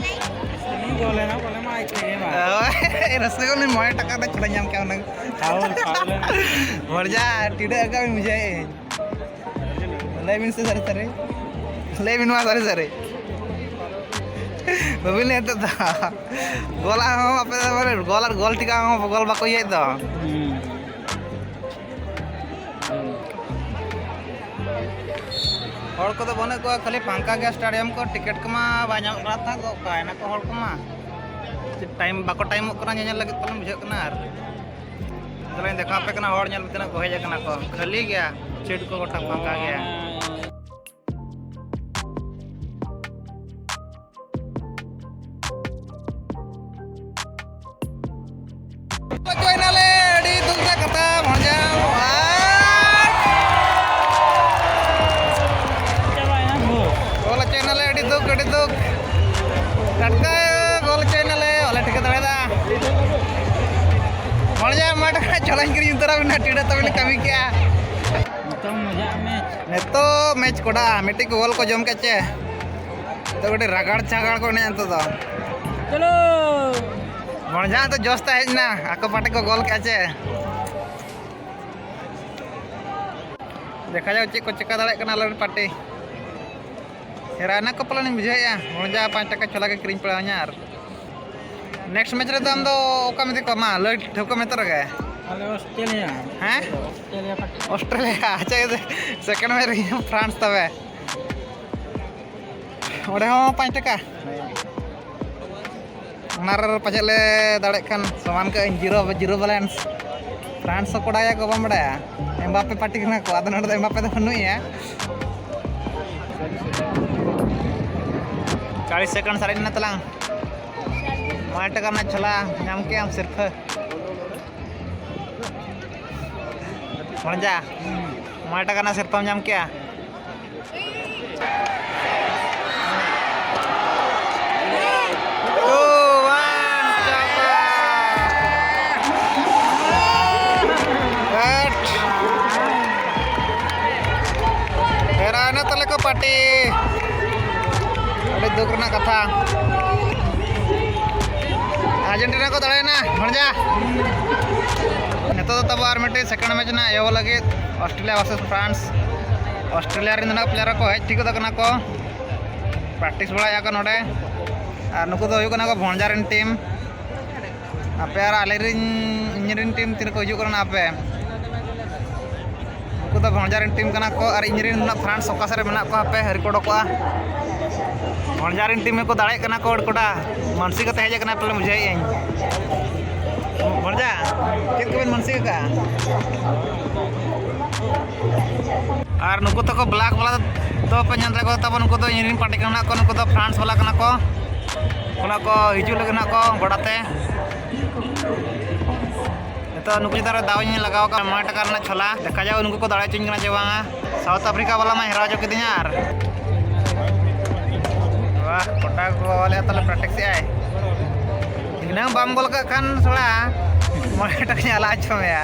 ᱩᱱᱤ ᱜᱚᱞ ᱮᱱᱟ ᱵᱚᱞᱮ ᱢᱟ ᱟᱡ ᱛᱮᱜᱮ ᱵᱟᱝ᱾ ᱳᱭ, ᱨᱟᱹᱥᱠᱟᱹ ᱜᱮ ᱩᱱᱤ ᱢᱚᱬᱮ ᱴᱟᱠᱟ ᱨᱮᱱᱟᱜ ᱠᱷᱮᱞᱟ ᱧᱟᱢ ᱠᱮᱫ ᱦᱩᱱᱟᱹᱝ᱾ ᱯᱷᱟᱩᱞ, ᱯᱷᱟᱩᱞ ᱮᱱᱟ᱾ ᱦᱚᱲ ᱡᱟ ᱴᱤᱰᱟᱹᱜ ᱟᱠᱟᱫ ᱵᱮᱱ ᱵᱩᱡᱷᱟᱹᱣᱮᱫ ᱟᱹᱧ᱾ ᱞᱟᱹᱭ ᱵᱤᱱ ᱥᱮ ᱥᱟᱹᱨᱤ ᱥᱟᱹᱨᱤ᱾ ᱞᱟᱹᱭ ᱵᱤᱱ ᱢᱟ ᱥᱟᱹᱨᱤ ᱥᱟᱹᱨᱤ᱾ ᱵᱟᱹᱵᱤᱱ ᱞᱟᱹᱭ ᱦᱚᱛᱮᱫ ᱫᱚ᱾ ᱜᱚᱞᱟᱜ ᱦᱚᱸ ᱟᱯᱮ ᱫᱚ ᱢᱟᱱᱮ ᱜᱚᱞ ᱟᱨ ᱜᱚᱞ ᱴᱷᱤᱠᱟ ᱦᱚᱸ ᱜᱚᱞ ᱵᱟᱠᱚ ᱤᱭᱟᱹᱭᱮᱫ ᱫᱚ᱾ ᱦᱩᱸ᱾ ᱦᱚᱲ ᱠᱚᱫᱚ ᱵᱟᱹᱱᱩᱜ ᱠᱚᱣᱟ, ᱠᱷᱟᱹᱞᱤ ᱯᱷᱟᱝᱠᱟ ᱜᱮᱭᱟ ᱥᱴᱮᱰᱤᱭᱟᱢ ᱠᱚ, ᱴᱤᱠᱤᱴ ᱠᱚᱢᱟ ᱵᱟᱭ ᱧᱟᱢᱚᱜ ᱠᱟᱱᱟ ᱛᱟᱦᱮᱸᱫ, ᱚᱠᱟᱭᱮᱱᱟ ᱠᱚ ᱦᱚᱲ ᱠᱚᱢᱟ? ᱪᱮᱫ ᱴᱟᱭᱤᱢ ᱵᱟᱠᱚ ᱴᱟᱭᱤᱢᱚᱜ ᱠᱟᱱᱟ ᱧᱮᱧᱮᱞ ᱞᱟᱹᱜᱤᱫ ᱯᱟᱞᱮᱱ ᱵᱩᱡᱷᱟᱹᱜ ᱠᱟᱱᱟ᱾ ᱟᱨ ᱛᱟᱦᱞᱮᱧ ᱫᱮᱠᱷᱟᱣ ᱟᱯᱮ ᱠᱟᱱᱟ ᱦᱚᱲ ᱧᱮᱞ ᱛᱤᱱᱟᱹᱜ ᱠᱚ ᱦᱮᱡ ᱟᱠᱟᱱᱟ ᱠᱚ, ᱠᱷᱟᱹᱞᱤ ᱜᱮᱭᱟ, ᱥᱤᱴ ᱠᱚ ᱜᱚᱴᱟ ᱯᱷᱟᱝᱠᱟ ᱜᱮᱭᱟ᱾ ᱦᱚᱪᱚᱭᱮᱱᱟᱞᱮ, ᱟᱹᱰᱤ ᱫᱩᱠ ᱨᱮᱭᱟᱜ ᱠᱟᱛᱷᱟ, ᱵᱷᱚᱸᱡᱟᱣ᱾ ᱟᱨ ᱪᱟᱵᱟᱭᱮᱱᱟ ᱵᱷᱳᱴ᱾ ᱜᱳᱞ ᱦᱚᱪᱚᱭᱮᱱᱟᱞᱮ, ᱟᱹᱰᱤ ᱫᱩᱠ, ᱟᱹᱰᱤ ᱫᱩᱠ᱾ ᱴᱟᱴᱠᱟ ᱜᱳᱞ ᱦᱚᱪᱚᱭᱮᱱᱟᱞᱮ, ᱵᱟᱞᱮ ᱴᱷᱤᱠᱟᱹ ᱫᱟᱲᱮᱭᱟᱫᱟ᱾ ᱵᱷᱚᱸᱡᱟᱣ ᱢᱟᱴᱷ ᱨᱮ ᱪᱚᱞᱟᱧ ᱠᱤᱨᱤᱧ ᱩᱛᱟᱹᱨᱟ ᱵᱮᱱᱟ, ᱴᱤᱰᱟᱹ ᱛᱟᱵᱮᱱ ᱠᱟᱹᱢᱤ ᱠᱮᱜᱼᱟ᱾ ᱱᱤᱛᱚᱝ ᱢᱚᱡᱟ ᱢᱮᱪ᱾ ᱱᱤᱛᱚᱜ ᱢᱮᱪ ᱠᱚᱰᱟ, ᱢᱤᱫᱴᱤᱡ ᱠᱚ ᱜᱳᱞ ᱠᱚ ᱡᱚᱢ ᱠᱮᱫ ᱪᱮ᱾ ᱱᱤᱛᱚᱜ ᱠᱟᱹᱴᱤᱡ ᱨᱟᱜᱟᱲ ᱪᱟᱜᱟᱲ ᱠᱚ ᱮᱱᱮᱡᱼᱟ ᱱᱤᱛᱚᱜ ᱫᱚ᱾ ᱪᱚᱞᱚ! ᱵᱷᱚᱸᱡᱟ ᱫᱚ ᱡᱚᱥ ᱛᱮ ᱦᱮᱡ ᱮᱱᱟ, ᱟᱠᱚ ᱯᱟᱴᱤ ᱠᱚ ᱜᱳᱞ ᱠᱮᱫᱼᱟ ᱪᱮ᱾ ᱫᱮᱠᱷᱟ ᱡᱟᱣ ᱪᱮᱫ ᱠᱚ ᱪᱮᱠᱟ ᱫᱟᱲᱮᱭᱟᱜ ᱠᱟᱱᱟ ᱟᱞᱮ ᱨᱮᱱ ᱯᱟᱴᱤ᱾ ᱦᱮᱨᱟ ᱮᱱᱟ ᱠᱚ ᱯᱟᱞᱮᱱᱤᱧ ᱵᱩᱡᱷᱟᱹᱣᱮᱫᱼᱟ, ᱵᱷᱚᱸᱡᱟ ᱯᱟᱸᱪ ᱴᱟᱠᱟ ᱪᱷᱚᱞᱟ ᱜᱮ ᱠᱤᱨᱤᱧ ᱯᱟᱲᱟᱣ ᱤᱧᱟ ᱟᱨ ᱱᱮᱠᱥᱴ ᱢᱮᱪ ᱨᱮᱫᱚ ᱟᱢ ᱫᱚ ᱚᱠᱟᱢ ᱤᱫᱤ ᱠᱚᱣᱟ? ᱢᱟ ᱞᱟᱹᱭ ᱴᱷᱟᱹᱣᱠᱟᱹ ᱢᱮ ᱛᱚ ᱨᱮᱜᱮ᱾ ᱟᱞᱮ ᱚᱥᱴᱨᱮᱞᱤᱭᱟ᱾ ᱦᱮᱸ? ᱚᱥᱴᱨᱮᱞᱤᱭᱟ ᱠᱟᱹᱴᱤᱡ᱾ ᱚᱥᱴᱨᱮᱞᱤᱭᱟ, ᱟᱪᱪᱷᱟ, ᱥᱮᱠᱮᱱᱰ ᱢᱮᱪ ᱨᱮ ᱯᱷᱨᱟᱱᱥ ᱛᱚᱵᱮ᱾ ᱚᱸᱰᱮ ᱦᱚᱸ ᱯᱟᱸᱪ ᱴᱟᱠᱟ᱾ ᱚᱱᱟ ᱨᱮ ᱯᱟᱪᱮᱫ ᱞᱮ ᱫᱟᱲᱮᱜ ᱠᱷᱟᱱ ᱥᱚᱢᱟᱱ ᱠᱟᱜ ᱟᱹᱧ, ᱡᱤᱨᱳ, ᱡᱤᱨᱳ ᱵᱮᱞᱮᱱᱥ᱾ ᱯᱷᱨᱟᱱᱥ ᱦᱚᱸ ᱠᱚ ᱵᱟᱰᱟᱭᱟ ᱠᱚ ᱵᱟᱢ ᱵᱟᱰᱟᱭᱟ, ᱮᱢᱵᱟᱯᱮ ᱯᱟᱨᱴᱤ ᱠᱟᱱᱟ ᱠᱚ, ᱟᱫᱚ ᱱᱚᱰᱮ ᱫᱚ ᱮᱢᱵᱟᱯᱮ ᱫᱚ ᱵᱟᱹᱱᱩᱭᱟ᱾ ᱪᱟᱞᱤᱥ ᱥᱮᱠᱮᱱᱰ ᱥᱟᱨᱮᱡ ᱮᱱᱟ ᱛᱟᱞᱟᱝ᱾ ᱢᱚᱬᱮ ᱴᱟᱠᱟ ᱨᱮᱱᱟᱜ ᱪᱷᱚᱞᱟ ᱧᱟᱢ ᱠᱮᱜ ᱟᱢ ᱥᱤᱨᱯᱷᱟᱹ᱾ ᱵᱷᱚᱬᱡᱟ, ᱢᱚᱬᱮ ᱴᱟᱠᱟ ᱨᱮᱱᱟᱜ ᱥᱤᱨᱯᱷᱟᱹᱢ ᱧᱟᱢ ᱠᱮᱜᱼᱟ᱾ ᱴᱩ ᱚᱣᱟᱱ, ᱪᱟᱵᱟ᱾ ᱦᱮᱴ᱾ ᱦᱮᱨᱟᱣ ᱮᱱᱟ ᱛᱟᱞᱮ ᱠᱚ ᱯᱟᱨᱴᱤ᱾ ᱟᱹᱰᱤ ᱫᱩᱠ ᱨᱮᱱᱟᱜ ᱠᱟᱛᱷᱟ᱾ ᱟᱨᱡᱮᱱᱴᱤᱱᱟ ᱠᱚ ᱫᱟᱲᱮᱭᱮᱱᱟ, ᱵᱷᱚᱬᱡᱟ᱾ ᱱᱤᱛᱚᱜ ᱫᱚ ᱛᱟᱵᱚ ᱟᱨ ᱢᱤᱫᱴᱤᱡ ᱥᱮᱠᱮᱱᱰ ᱢᱮᱪ ᱨᱮᱱᱟᱜ ᱮᱦᱚᱵᱚᱜ ᱞᱟᱹᱜᱤᱫ, ᱚᱥᱴᱨᱮᱞᱤᱭᱟ ᱵᱷᱟᱨᱥᱮᱥ ᱯᱷᱨᱟᱱᱥ᱾ ᱚᱥᱴᱨᱮᱞᱤᱭᱟ ᱨᱮᱱ ᱫᱚ ᱱᱟᱜ ᱯᱞᱮᱭᱟᱨ ᱠᱚ ᱦᱮᱡ ᱴᱷᱤᱠ ᱠᱟᱱᱟ ᱠᱚ, ᱯᱨᱮᱠᱴᱤᱥ ᱵᱟᱲᱟᱭᱮᱫᱼᱟ ᱠᱚ ᱱᱚᱰᱮ᱾ ᱟᱨ ᱱᱩᱠᱩ ᱫᱚ ᱦᱩᱭᱩᱜ ᱠᱟᱱᱟ ᱠᱚ ᱵᱷᱚᱬᱡᱟ ᱨᱮᱱ ᱴᱤᱢ᱾ ᱟᱯᱮ ᱟᱨ ᱟᱞᱮ ᱨᱮᱱ, ᱤᱧ ᱨᱮᱱ ᱴᱤᱢ ᱛᱤᱱᱟᱹᱜ ᱠᱚ ᱦᱤᱡᱩᱜ ᱠᱟᱱᱟ ᱟᱯᱮ? ᱩᱱᱠᱩ ᱫᱚ ᱵᱷᱚᱬᱡᱟ ᱨᱮᱱ ᱴᱤᱢ ᱠᱟᱱᱟ ᱠᱚ ᱟᱨ ᱤᱧ ᱨᱮᱱ ᱫᱚ ᱱᱟᱜ ᱯᱷᱨᱟᱱᱥ ᱚᱠᱟ ᱥᱮᱫ ᱨᱮ ᱢᱮᱱᱟᱜ ᱠᱚᱣᱟ ᱦᱟᱯᱮ ᱨᱮᱠᱚᱨᱰ ᱠᱚᱜᱼᱟ᱾ ᱵᱷᱚᱬᱡᱟ ᱨᱮᱱ ᱴᱤᱢ ᱜᱮᱠᱚ ᱫᱟᱲᱮᱭᱟᱜ ᱠᱟᱱᱟ ᱠᱚ ᱠᱚᱰᱟ᱾ ᱢᱟᱱᱥᱤ ᱠᱟᱛᱮ ᱦᱮᱡ ᱟᱠᱟᱱᱟ ᱯᱟᱞᱮ ᱵᱩᱡᱷᱟᱹᱣᱮᱫ ᱟᱹᱧ᱾ ᱵᱷᱚᱬᱡᱟ, ᱪᱮᱫ ᱠᱚᱵᱮᱱ ᱢᱟᱱᱥᱤ ᱟᱠᱟᱫᱼᱟ? ᱟᱨ ᱱᱩᱠᱩ ᱛᱟᱠᱚ ᱵᱞᱟᱠ ᱵᱟᱞᱟ ᱫᱚ ᱯᱮ ᱧᱮᱞ ᱫᱟᱲᱮ ᱠᱚ ᱛᱟᱵᱚᱱ, ᱱᱩᱠᱩ ᱫᱚ ᱤᱧ ᱨᱮᱱ ᱯᱟᱨᱴᱤ ᱠᱟᱱᱟ ᱠᱚ, ᱱᱩᱠᱩ ᱫᱚ ᱯᱷᱨᱟᱱᱥ ᱵᱟᱞᱟ ᱠᱟᱱᱟ ᱠᱚ᱾ ᱚᱱᱟ ᱠᱚ ᱦᱤᱡᱩᱜ ᱞᱟᱹᱜᱤᱫ ᱱᱟᱜ ᱠᱚ ᱜᱚᱰᱟ ᱛᱮ᱾ ᱱᱤᱛᱚᱜ ᱱᱩᱠᱩ ᱪᱮᱛᱟᱱ ᱨᱮ ᱫᱟᱣ ᱤᱧ ᱞᱟᱜᱟᱣ ᱟᱠᱟᱫ ᱢᱚᱬᱮ ᱴᱟᱠᱟ ᱨᱮᱱᱟᱜ ᱪᱷᱚᱞᱟ᱾ ᱫᱮᱠᱷᱟ ᱡᱟᱣ ᱱᱩᱠᱩ ᱠᱚ ᱫᱟᱲᱮ ᱦᱚᱪᱚᱧ ᱠᱟᱱᱟ ᱪᱮ ᱵᱟᱝᱟ᱾ ᱥᱟᱣᱩᱛᱷ ᱟᱯᱷᱨᱤᱠᱟ ᱵᱟᱞᱟ ᱢᱟᱭ ᱦᱮᱨᱟᱣ ᱦᱚᱪᱚ ᱠᱤᱫᱤᱧᱟ᱾ ᱟᱨ ᱵᱟᱦ, ᱠᱚᱴᱟ ᱠᱚ ᱵᱚᱞᱮ ᱛᱟᱦᱞᱮ ᱯᱨᱮᱠᱴᱤᱥ ᱮᱫ ᱟᱭ᱾ ᱫᱷᱤᱱᱟᱹᱝ ᱵᱟᱢ ᱜᱚᱞ ᱠᱟᱜ ᱠᱷᱟᱱ ᱛᱷᱚᱲᱟ ᱢᱚᱬᱮ ᱴᱟᱠᱟᱧ ᱟᱞᱟ ᱦᱚᱪᱚ ᱢᱮᱭᱟ᱾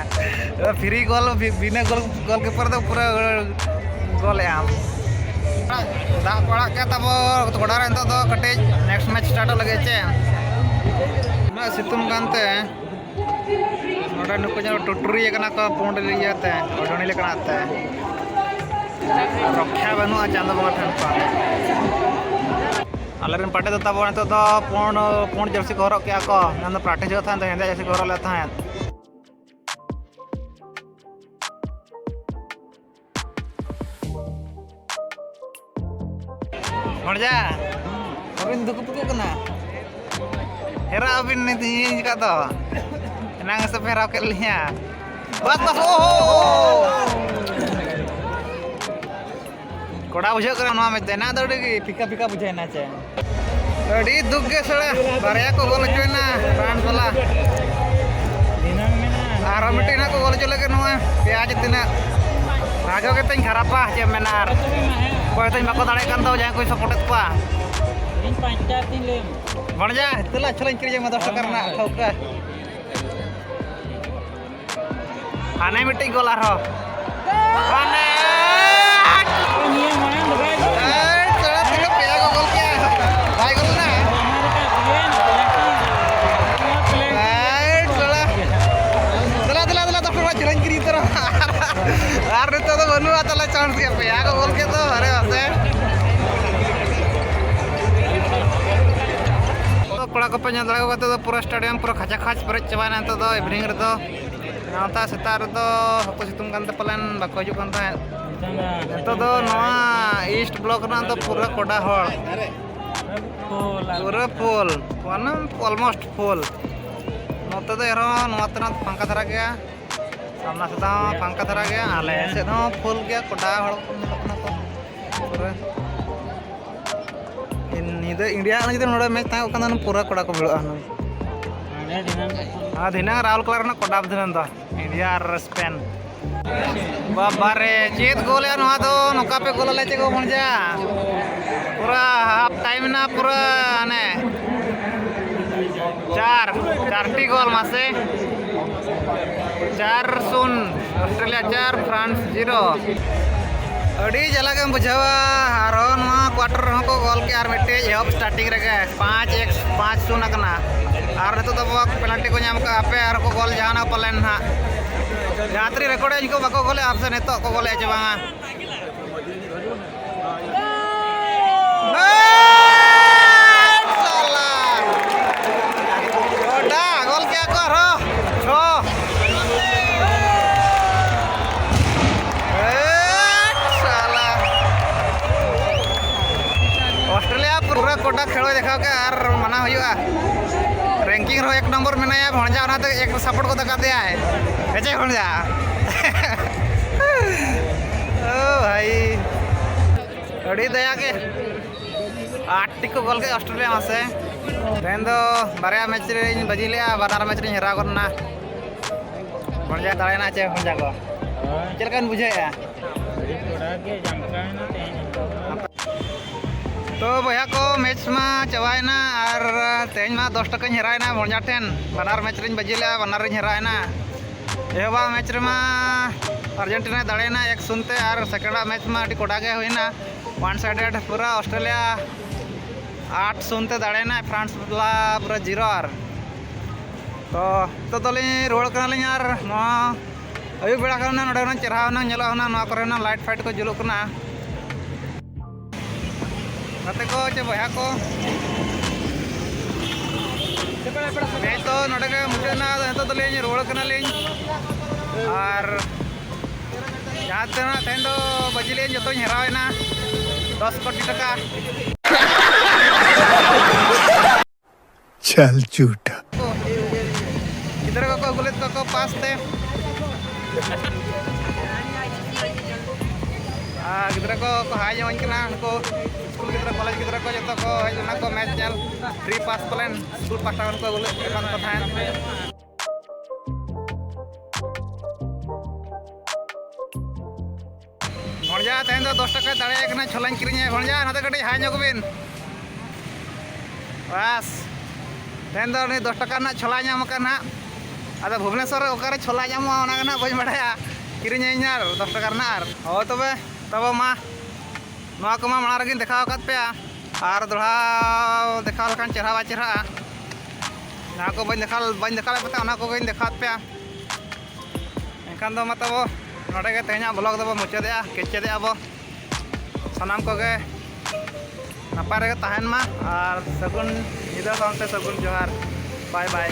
ᱯᱷᱨᱤ ᱜᱚᱞ, ᱵᱤᱱᱟᱹ ᱜᱚᱞ, ᱜᱚᱞᱠᱤᱯᱟᱨ ᱫᱚ ᱯᱩᱨᱟᱹ ᱜᱚᱞᱮᱫ ᱟᱢ᱾ ᱫᱟᱜ ᱠᱚ ᱟᱲᱟᱜ ᱠᱮᱫ ᱛᱟᱵᱚ ᱜᱚᱰᱟ ᱨᱮ, ᱱᱤᱛᱚᱜ ᱫᱚ ᱠᱟᱹᱴᱤᱡ ᱱᱮᱠᱥᱴ ᱢᱮᱪ ᱥᱴᱟᱨᱴᱚᱜ ᱞᱟᱹᱜᱤᱫ ᱪᱮ᱾ ᱩᱱᱟᱹᱜ ᱥᱤᱛᱩᱝ ᱠᱟᱱᱛᱮ ᱱᱚᱰᱮ ᱱᱩᱠᱩ ᱡᱮᱱᱚ ᱴᱩᱴᱩᱨᱤ ᱟᱠᱟᱱᱟ ᱠᱚ ᱯᱩᱸᱰ ᱤᱭᱟᱹᱛᱮ, ᱳᱰᱳᱱᱤ ᱞᱮᱠᱟᱱᱟᱜ ᱛᱮ᱾ ᱨᱚᱠᱷᱟ ᱵᱟᱹᱱᱩᱜᱼᱟ ᱪᱟᱸᱫᱚ ᱵᱚᱸᱜᱟ ᱴᱷᱮᱱ ᱠᱷᱚᱱ᱾ ᱟᱞᱮᱨᱮᱱ ᱯᱟᱴᱮ ᱫᱚ ᱛᱟᱵᱚ ᱱᱤᱛᱚᱜ ᱫᱚ ᱯᱩᱸᱰ, ᱯᱩᱸᱰ ᱡᱟᱹᱨᱥᱤ ᱠᱚ ᱦᱚᱨᱚᱜ ᱠᱮᱜᱼᱟ ᱠᱚ᱾ ᱢᱮᱱᱫᱚ ᱯᱨᱮᱠᱴᱤᱥ ᱦᱩᱭᱩᱜ ᱛᱟᱦᱮᱸᱫ ᱫᱚ ᱦᱮᱸᱫᱮ ᱡᱟᱹᱨᱥᱤ ᱠᱚ ᱦᱚᱨᱚᱜ ᱞᱮᱫ ᱛᱟᱦᱮᱸᱫ᱾ ᱵᱷᱚᱲᱡᱟ, ᱟᱹᱵᱤᱱ ᱫᱩᱠᱩ ᱯᱩᱠᱩᱜ ᱠᱟᱱᱟ? ᱦᱮᱨᱟ ᱟᱹᱵᱤᱱ ᱱᱤᱛ ᱤᱧ ᱠᱟᱜ ᱫᱚ᱾ ᱮᱱᱟᱝ ᱥᱮ ᱯᱮ ᱦᱮᱨᱟᱣ ᱠᱮᱫ ᱞᱤᱧᱟ᱾ ᱵᱟᱥ, ᱵᱟᱥ, ᱳᱦᱳ! ᱠᱚᱲᱟ ᱵᱩᱡᱷᱟᱹᱜ ᱠᱟᱱᱟ ᱱᱚᱣᱟ ᱢᱮᱪ ᱫᱚ᱾ ᱮᱱᱟᱝ ᱫᱚ ᱟᱹᱰᱤ ᱯᱷᱤᱠᱟ ᱯᱷᱤᱠᱟ ᱵᱩᱡᱷᱟᱹᱣ ᱮᱱᱟ ᱪᱮ᱾ ᱟᱹᱰᱤ ᱫᱩᱠ ᱜᱮ ᱥᱟᱞᱟ, ᱵᱟᱨᱭᱟ ᱠᱚ ᱜᱳᱞ ᱦᱚᱪᱚᱭᱮᱱᱟ ᱯᱷᱨᱟᱱᱥ ᱵᱟᱞᱟ᱾ ᱟᱨᱦᱚᱸ ᱢᱤᱫᱴᱤᱡ ᱱᱟᱜ ᱠᱚ ᱜᱳᱞ ᱦᱚᱪᱚ ᱞᱟᱹᱜᱤᱫ ᱱᱚᱣᱟ ᱯᱮᱭᱟ ᱪᱮ ᱛᱤᱱᱟᱹᱜ᱾ ᱵᱷᱟᱜᱮ ᱜᱮ ᱛᱤᱧ ᱠᱷᱟᱨᱟᱯᱟ, ᱪᱮᱫ ᱮᱢ ᱢᱮᱱᱟ ᱟᱨ᱾ ᱚᱠᱚᱭ ᱦᱚᱸᱛᱚᱧ ᱵᱟᱠᱚ ᱫᱟᱲᱮᱭᱟᱜ ᱠᱟᱱ ᱫᱚ, ᱡᱟᱦᱟᱸᱭ ᱠᱚᱧ ᱥᱟᱯᱳᱨᱴᱮᱫ ᱠᱚᱣᱟ᱾ ᱤᱧ ᱯᱟᱸᱪᱴᱟ ᱛᱤᱧ ᱞᱟᱹᱭ ᱟᱢᱟ᱾ ᱵᱷᱚᱲᱡᱟ, ᱫᱮᱞᱟ ᱪᱷᱚᱞᱟᱧ ᱠᱤᱨᱤᱧ ᱟᱢᱟ ᱫᱚᱥ ᱴᱟᱠᱟ ᱨᱮᱱᱟᱜ ᱴᱷᱟᱹᱣᱠᱟᱹ᱾ ᱦᱟᱱᱮ ᱢᱤᱫᱴᱤᱡ ᱜᱳᱞ ᱟᱨᱦᱚᱸ᱾ ᱦᱟᱱᱮ! ᱱᱤᱭᱟᱹ ᱢᱟᱲᱟᱝ ᱫᱚ ᱵᱟᱭ ᱜᱳᱞ ᱠᱟᱱᱟ᱾ ᱮᱭ, ᱛᱷᱚᱲᱟ ᱛᱤᱱᱟᱹᱜ ᱯᱮᱭᱟ ᱠᱚ ᱜᱳᱞ ᱠᱮᱜᱼᱟ᱾ ᱵᱟᱭ ᱜᱳᱞ ᱞᱮᱱᱟ᱾ ᱚᱱᱟ ᱨᱮ ᱠᱟᱹᱴᱤᱡ ᱯᱮᱱᱟᱞᱴᱤ᱾ ᱮᱭ, ᱛᱷᱚᱲᱟ᱾ ᱫᱮᱞᱟ, ᱫᱮᱞᱟ, ᱫᱮᱞᱟ, ᱫᱚᱥ ᱴᱟᱠᱟ ᱪᱷᱚᱞᱟᱧ ᱠᱤᱨᱤᱧ ᱩᱛᱟᱹᱨᱟ᱾ ᱟᱨ ᱱᱤᱛᱚᱜ ᱫᱚ ᱵᱟᱹᱱᱩᱜᱼᱟ ᱛᱟᱞᱮ ᱪᱟᱱᱥ ᱜᱮ᱾ ᱯᱮᱭᱟ ᱠᱚ ᱜᱳᱞ ᱠᱮᱫ ᱫᱚ, ᱟᱨᱮ ᱵᱟᱥᱮ᱾ ᱠᱚᱲᱟ ᱠᱚᱯᱮ ᱧᱮᱞ ᱫᱟᱲᱮᱭᱟᱠᱚ ᱠᱷᱟᱱ ᱫᱚ ᱯᱩᱨᱟᱹ ᱥᱴᱮᱰᱤᱭᱟᱢ ᱯᱩᱨᱟᱹ ᱠᱷᱟᱪᱟ ᱠᱷᱟᱪ ᱯᱮᱨᱮᱡ ᱪᱟᱵᱟᱭᱮᱱᱟ ᱱᱤᱛᱚᱜ ᱫᱚ ᱤᱵᱷᱤᱱᱤᱝ ᱨᱮᱫᱚ᱾ ᱱᱚᱝᱠᱟ ᱥᱮᱛᱟᱜ ᱨᱮᱫᱚ ᱥᱚᱠᱛᱚ ᱥᱤᱛᱩᱝ ᱠᱟᱱᱛᱮ ᱯᱟᱞᱮᱱ ᱵᱟᱠᱚ ᱦᱤᱡᱩᱜ ᱠᱟᱱ ᱛᱟᱦᱮᱸᱫ᱾ ᱱᱤᱛᱚᱜ ᱫᱚ ᱱᱚᱣᱟ ᱤᱥᱴ ᱵᱞᱚᱠ ᱨᱮᱱᱟᱜ ᱫᱚ ᱯᱩᱨᱟᱹ ᱠᱚᱰᱟ ᱦᱚᱲ᱾ ᱯᱩᱨᱟᱹ ᱯᱷᱩᱞ, ᱢᱟᱱᱮ ᱚᱞᱢᱳᱥᱴ ᱯᱷᱩᱞ᱾ ᱱᱚᱛᱮ ᱫᱚ ᱮᱱᱨᱮᱦᱚᱸ ᱱᱚᱣᱟ ᱛᱮᱱᱟᱜ ᱯᱷᱟᱸᱠᱟ ᱫᱷᱟᱨᱟ ᱜᱮᱭᱟ, ᱥᱟᱢᱱᱟ ᱥᱮᱫ ᱦᱚᱸ ᱯᱷᱟᱸᱠᱟ ᱫᱷᱟᱨᱟ ᱜᱮᱭᱟ, ᱟᱞᱮ ᱥᱮᱫ ᱦᱚᱸ ᱯᱷᱩᱞ ᱜᱮᱭᱟ, ᱠᱚᱰᱟ ᱦᱚᱲ ᱠᱚ ᱧᱮᱞᱚᱜ ᱠᱟᱱᱟ ᱠᱚ ᱯᱩᱨᱟᱹ᱾ ᱧᱤᱫᱟᱹ ᱤᱱᱰᱤᱭᱟ ᱨᱮᱱᱟᱜ ᱡᱩᱫᱤ ᱱᱚᱰᱮ ᱢᱮᱪ ᱛᱟᱦᱮᱸ ᱠᱚᱜ ᱠᱷᱟᱱ ᱫᱚ ᱯᱩᱨᱟᱹ ᱠᱚᱲᱟ ᱠᱚ ᱵᱷᱤᱲᱚᱜᱼᱟ ᱦᱩᱱᱟᱹᱝ᱾ ᱟᱨ ᱫᱷᱤᱱᱟᱹᱝ ᱨᱟᱦᱩᱞ ᱠᱞᱟᱵᱽ ᱨᱮᱱᱟᱜ ᱠᱚᱰᱟ ᱫᱷᱤᱱᱟᱹᱝ ᱫᱚ ᱤᱱᱰᱤᱭᱟ ᱟᱨ ᱥᱯᱮᱱ᱾ ᱵᱟᱵᱟ ᱨᱮ, ᱪᱮᱫ ᱜᱳᱞ ᱭᱟ ᱱᱚᱣᱟ ᱫᱚ! ᱱᱚᱝᱠᱟ ᱯᱮ ᱜᱳᱞ ᱟᱞᱮ ᱪᱮᱫ ᱠᱚ ᱵᱚᱱᱡᱟ? ᱯᱩᱨᱟᱹ ᱦᱟᱯ ᱴᱟᱭᱤᱢ ᱮᱱᱟ ᱯᱩᱨᱟᱹ, ᱦᱟᱱᱮ ᱪᱟᱨ, ᱪᱟᱨᱴᱤ ᱜᱳᱞ ᱢᱟᱥᱮ᱾ ᱪᱟᱨ ᱥᱩᱱ, ᱚᱥᱴᱨᱮᱞᱤᱭᱟ ᱪᱟᱨ, ᱯᱷᱨᱟᱱᱥ ᱡᱤᱨᱳ᱾ ᱟᱹᱰᱤ ᱡᱟᱞᱟ ᱜᱮᱢ ᱵᱩᱡᱷᱟᱹᱣᱟ᱾ ᱟᱨᱦᱚᱸ ᱱᱚᱣᱟ ᱠᱣᱟᱴᱟᱨ ᱨᱮᱦᱚᱸ ᱠᱚ ᱜᱳᱞ ᱠᱮᱜᱼᱟ ᱟᱨ ᱢᱤᱫᱴᱮᱡ ᱮᱦᱚᱵ ᱥᱴᱟᱨᱴᱤᱝ ᱨᱮᱜᱮ᱾ ᱯᱟᱸᱪ ᱮᱠ, ᱯᱟᱸᱪ ᱥᱩᱱ ᱟᱠᱟᱱᱟ᱾ ᱟᱨ ᱱᱤᱛᱚᱜ ᱫᱚ ᱟᱵᱚᱣᱟᱜ ᱯᱮᱱᱟᱞᱴᱤ ᱠᱚ ᱧᱟᱢ ᱠᱟᱜᱼᱟ᱾ ᱟᱯᱮ ᱟᱨ ᱠᱚ ᱜᱳᱞ ᱡᱟᱦᱟᱱᱟᱜ ᱯᱟᱞᱮᱱ ᱱᱟᱦᱟᱜ᱾ ᱡᱟᱦᱟᱸ ᱛᱤᱱᱟᱹᱜ ᱨᱮᱠᱚᱨᱰ ᱮᱫ ᱠᱚ ᱵᱟᱠᱚ ᱜᱳᱞᱮᱫᱼᱟ, ᱥᱮ ᱱᱤᱛᱚᱜ ᱠᱚ ᱜᱳᱞᱮᱫᱼᱟ ᱪᱮ ᱵᱟᱝᱟ? ᱫᱮᱠᱷᱟᱣ ᱠᱮᱫ ᱟᱨ ᱢᱟᱱᱟᱣ ᱦᱩᱭᱩᱜᱼᱟ᱾ ᱨᱮᱝᱠᱤᱝ ᱨᱮᱦᱚᱸ ᱮᱠ ᱱᱚᱢᱵᱚᱨ ᱢᱮᱱᱟᱭᱟ ᱵᱷᱚᱸᱡᱟ, ᱚᱱᱟᱛᱮ ᱮᱠ ᱥᱟᱯᱳᱨᱴ ᱠᱚ ᱫᱮᱠᱷᱟᱣ ᱫᱮᱭᱟᱭ᱾ ᱦᱮᱸ ᱪᱮ ᱵᱷᱚᱸᱡᱟ? ᱳ ᱵᱷᱟᱭ, ᱟᱹᱰᱤ ᱫᱟᱭᱟ ᱜᱮ᱾ ᱟᱴ ᱴᱤ ᱠᱚ ᱜᱳᱞ ᱠᱮᱫ ᱚᱥᱴᱨᱮᱞᱤᱭᱟ ᱢᱟᱥᱮ᱾ ᱛᱮᱦᱮᱧ ᱫᱚ ᱵᱟᱨᱭᱟ ᱢᱮᱪ ᱨᱤᱧ ᱵᱟᱹᱡᱤ ᱞᱮᱜᱼᱟ, ᱵᱟᱱᱟᱨ ᱢᱮᱪ ᱨᱤᱧ ᱦᱮᱨᱟᱣ ᱜᱚᱫ ᱮᱱᱟ᱾ ᱵᱷᱚᱸᱡᱟ ᱫᱟᱲᱮᱭᱮᱱᱟ ᱪᱮ ᱵᱷᱚᱸᱡᱟ ᱠᱚ? ᱪᱮᱫ ᱞᱮᱠᱟ ᱵᱤᱱ ᱵᱩᱡᱷᱟᱹᱣᱮᱫᱼᱟ? ᱟᱹᱰᱤ ᱠᱚᱲᱟ ᱜᱮ ᱡᱟᱢᱠᱟᱣᱮᱱᱟ ᱛᱮᱦᱮᱧ ᱫᱚ᱾ ᱛᱚ ᱵᱚᱭᱦᱟ ᱠᱚ, ᱢᱮᱪ ᱢᱟ ᱪᱟᱵᱟᱭᱮᱱᱟ ᱟᱨ ᱛᱮᱦᱮᱧ ᱢᱟ ᱫᱚᱥ ᱴᱟᱠᱟᱧ ᱦᱮᱨᱟᱣᱮᱱᱟ ᱵᱷᱚᱸᱡᱟ ᱴᱷᱮᱱ᱾ ᱵᱟᱱᱟᱨ ᱢᱮᱪ ᱨᱤᱧ ᱵᱟᱹᱡᱤ ᱞᱮᱜᱼᱟ, ᱵᱟᱱᱟᱨ ᱨᱤᱧ ᱦᱮᱨᱟᱣᱮᱱᱟ᱾ ᱮᱦᱚᱵᱟᱜ ᱢᱮᱪ ᱨᱮᱢᱟ ᱟᱨᱡᱮᱱᱴᱤᱱᱟᱭ ᱫᱟᱲᱮᱭᱮᱱᱟ ᱮᱠ ᱥᱩᱱ ᱛᱮ, ᱟᱨ ᱥᱮᱠᱮᱱᱰᱟᱜ ᱢᱮᱪ ᱢᱟ ᱟᱹᱰᱤ ᱠᱚᱰᱟ ᱜᱮ ᱦᱩᱭᱮᱱᱟ, ᱚᱣᱟᱱ ᱥᱟᱭᱰᱮᱰ ᱯᱩᱨᱟᱹ᱾ ᱚᱥᱴᱨᱮᱞᱤᱭᱟ ᱟᱴ ᱥᱩᱱ ᱛᱮ ᱫᱟᱲᱮᱭᱮᱱᱟᱭ, ᱯᱷᱨᱟᱱᱥ ᱵᱟᱞᱟ ᱯᱩᱨᱟᱹ ᱡᱤᱨᱳ᱾ ᱟᱨ ᱛᱚ ᱱᱤᱛᱚᱜ ᱫᱚᱞᱤᱧ ᱨᱩᱣᱟᱹᱲ ᱠᱟᱱᱟᱞᱤᱧ, ᱟᱨ ᱱᱚᱣᱟ ᱟᱹᱭᱩᱵ ᱵᱮᱲᱟ ᱠᱟᱱᱟ, ᱱᱚᱰᱮ ᱦᱩᱱᱟᱹᱝ ᱪᱮᱨᱦᱟ ᱦᱩᱱᱟᱹᱝ ᱧᱮᱞᱚᱜᱼᱟ ᱦᱩᱱᱟᱹᱝ, ᱱᱚᱣᱟ ᱠᱚᱨᱮ ᱦᱩᱱᱟᱹᱝ ᱞᱟᱭᱤᱴ ᱯᱷᱟᱭᱤᱴ ᱠᱚ ᱡᱩᱞᱩᱜ ᱠᱟᱱᱟ᱾ ᱜᱟᱛᱮ ᱠᱚ ᱪᱮ ᱵᱚᱭᱦᱟ ᱠᱚ, ᱢᱮᱪ ᱫᱚ ᱱᱚᱰᱮ ᱜᱮ ᱢᱩᱪᱟᱹᱫ ᱮᱱᱟ᱾ ᱟᱫᱚ ᱱᱤᱛᱚᱜ ᱫᱚᱞᱤᱧ ᱨᱩᱣᱟᱹᱲ ᱠᱟᱱᱟᱞᱤᱧ, ᱟᱨ ᱡᱟᱦᱟᱸ ᱛᱤᱱᱟᱹᱜ ᱛᱮᱦᱮᱧ ᱫᱚ ᱵᱟᱹᱡᱤ ᱞᱤᱧ ᱡᱚᱛᱚᱧ ᱦᱮᱨᱟᱣ ᱮᱱᱟ ᱫᱚᱥ ᱠᱳᱴᱤ ᱴᱟᱠᱟ᱾ ᱪᱟᱞ ᱪᱩᱴᱟ᱾ ᱜᱤᱫᱽᱨᱟᱹ ᱠᱚᱠᱚ ᱟᱹᱜᱩ ᱞᱮᱫ ᱠᱚᱣᱟ ᱠᱚ ᱯᱟᱥ ᱛᱮ᱾ ᱟᱨ ᱜᱤᱫᱽᱨᱟᱹ ᱠᱚ ᱠᱚ ᱦᱟᱭ ᱧᱚᱜ ᱟᱹᱧ ᱠᱟᱱᱟ, ᱩᱱᱠᱩ ᱥᱠᱩᱞ ᱜᱤᱫᱽᱨᱟᱹ, ᱠᱚᱞᱮᱡᱽ ᱜᱤᱫᱽᱨᱟᱹ ᱠᱚ ᱡᱚᱛᱚ ᱠᱚ ᱦᱮᱡ ᱞᱮᱱᱟ ᱠᱚ ᱢᱮᱪ ᱧᱮᱞ᱾ ᱯᱷᱨᱤ ᱯᱟᱥ ᱯᱟᱞᱮᱱ ᱥᱠᱩᱞ ᱯᱟᱦᱴᱟ ᱠᱷᱚᱱ ᱠᱚ ᱟᱹᱜᱩ ᱞᱮᱫ ᱠᱚ ᱛᱟᱦᱮᱸᱫ᱾ ᱵᱷᱚᱸᱡᱟ ᱛᱮᱦᱮᱧ ᱫᱚ ᱫᱚᱥ ᱴᱟᱠᱟᱭ ᱫᱟᱲᱮᱭᱟᱭ ᱠᱟᱱᱟ, ᱪᱷᱚᱞᱟᱧ ᱠᱤᱨᱤᱧᱟ᱾ ᱵᱷᱚᱸᱡᱟ, ᱱᱚᱛᱮ ᱠᱟᱹᱴᱤᱡ ᱦᱟᱭ ᱧᱚᱜ ᱵᱤᱱ᱾ ᱵᱟᱥ, ᱛᱮᱦᱮᱧ ᱫᱚ ᱩᱱᱤ ᱫᱚᱥ ᱴᱟᱠᱟ ᱨᱮᱱᱟᱜ ᱪᱷᱚᱞᱟᱭ ᱧᱟᱢ ᱟᱠᱟᱫ ᱱᱟᱦᱟᱜ᱾ ᱟᱫᱚ ᱵᱷᱩᱵᱽᱱᱮᱥᱚᱨ ᱨᱮ ᱚᱠᱟᱨᱮ ᱪᱷᱚᱞᱟ ᱧᱟᱢᱚᱜᱼᱟ, ᱚᱱᱟ ᱜᱮ ᱱᱟᱦᱟᱜ ᱵᱟᱹᱧ ᱵᱟᱲᱟᱭᱟ᱾ ᱠᱤᱨᱤᱧᱟᱹᱧ ᱟᱨ ᱫᱚᱥ ᱴᱟᱠᱟ ᱨᱮᱱᱟᱜ ᱟᱨ᱾ ᱦᱳᱭ ᱛᱚᱵᱮ, ᱛᱚᱵᱮ ᱢᱟ, ᱱᱚᱣᱟ ᱠᱚᱢᱟ ᱢᱟᱲᱟᱝ ᱨᱮᱜᱮᱧ ᱫᱮᱠᱷᱟᱣ ᱟᱠᱟᱫ ᱯᱮᱭᱟ, ᱟᱨ ᱫᱚᱦᱲᱟ ᱫᱮᱠᱷᱟᱣ ᱞᱮᱠᱷᱟᱱ ᱪᱮᱦᱨᱟ ᱵᱟᱭ ᱪᱮᱦᱨᱟᱜᱼᱟ᱾ ᱡᱟᱦᱟᱸ ᱠᱚ ᱵᱟᱹᱧ ᱫᱮᱠᱷᱟᱣ, ᱵᱟᱹᱧ ᱫᱮᱠᱷᱟᱣ ᱞᱮᱫ ᱯᱮ ᱛᱟᱦᱮᱸᱫ, ᱚᱱᱟ ᱠᱚᱜᱮᱧ ᱫᱮᱠᱷᱟᱣᱟᱫ ᱯᱮᱭᱟ᱾ ᱮᱱᱠᱷᱟᱱ ᱫᱚ ᱢᱟ ᱛᱟᱵᱚ, ᱱᱚᱰᱮ ᱜᱮ ᱛᱮᱦᱮᱧᱟᱜ ᱵᱞᱚᱜ ᱫᱚᱵᱚ ᱢᱩᱪᱟᱹᱫᱮᱜᱼᱟ, ᱠᱮᱪᱮᱫᱮᱜᱼᱟ ᱵᱚ᱾ ᱥᱟᱱᱟᱢ ᱠᱚᱜᱮ ᱱᱟᱯᱟᱭ ᱨᱮᱜᱮ ᱛᱟᱦᱮᱱ ᱢᱟ, ᱟᱨ ᱥᱟᱹᱜᱩᱱ ᱧᱤᱫᱟᱹ ᱥᱟᱶᱛᱮ ᱥᱟᱹᱜᱩᱱ ᱡᱚᱦᱟᱨ᱾ ᱵᱟᱭ ᱵᱟᱭ᱾